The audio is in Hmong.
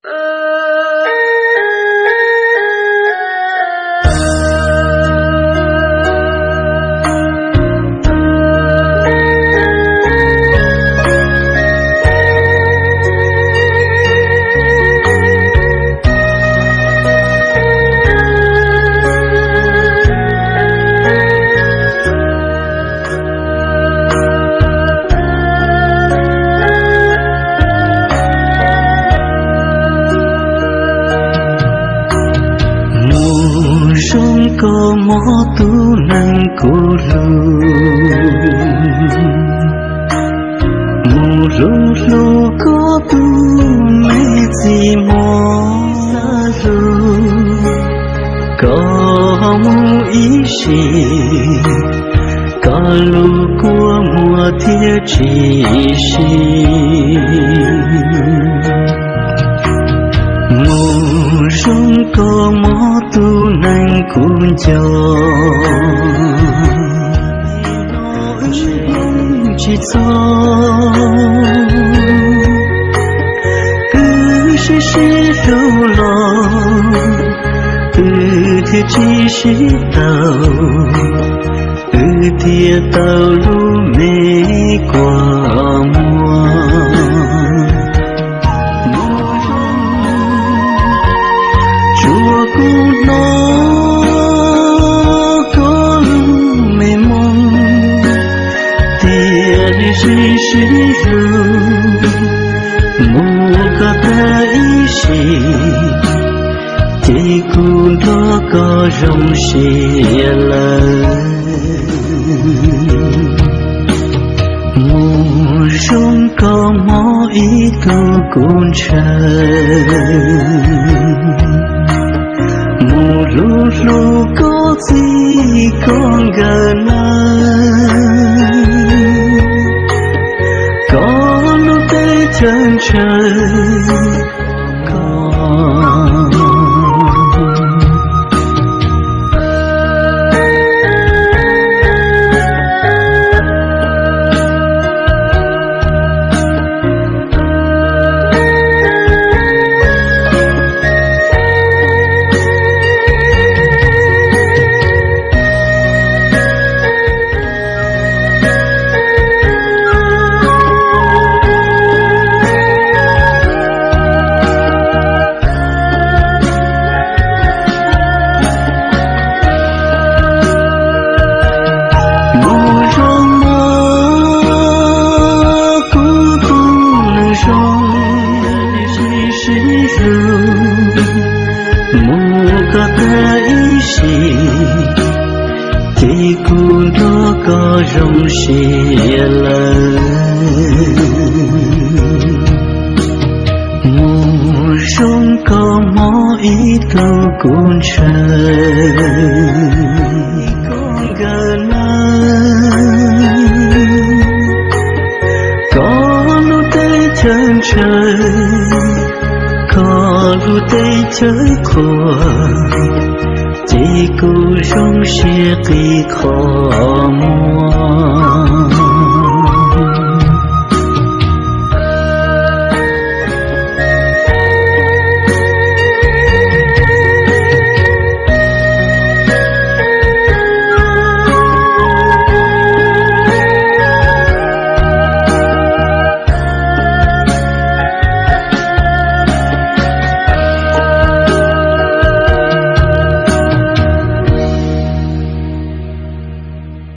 Mus zoo koj mob tus neeg kuv hlub, mus hlub hlub koj tus me txiv mos hlub, koj mus ib sim, koj lub kua muag thiaj tsis sib. Mus zoo koj mob tus neeg kuv nco, tsis txog, wb sib sib hlub los, wb thiaj tsis sib tau, wb thiaj tau lub me kua muag. Tsuas kuv hnov koj lub me moog, tias nej sib sib hlub, mus koj tag ib sim, ces kuv nrog koj zoo siab lawm. Mus zoo koj mob ib tug kuv ntshaw, mus hlub hlub koj txij koj nkawm na, koj lub teb chaws ntshaw koj. Mus zoo mog kuv tus neeg zoo, sib hlub, mus koj tag ib sim, ces kuv nrog koj zoo siab lawm. Mus zoo koj mob ib tug kuv ntshaw, koj nkawm na, koj lub teb chaws ntshaw, koj lub teb chaws qhuas, ces kuv zoo siab qi qhov muag.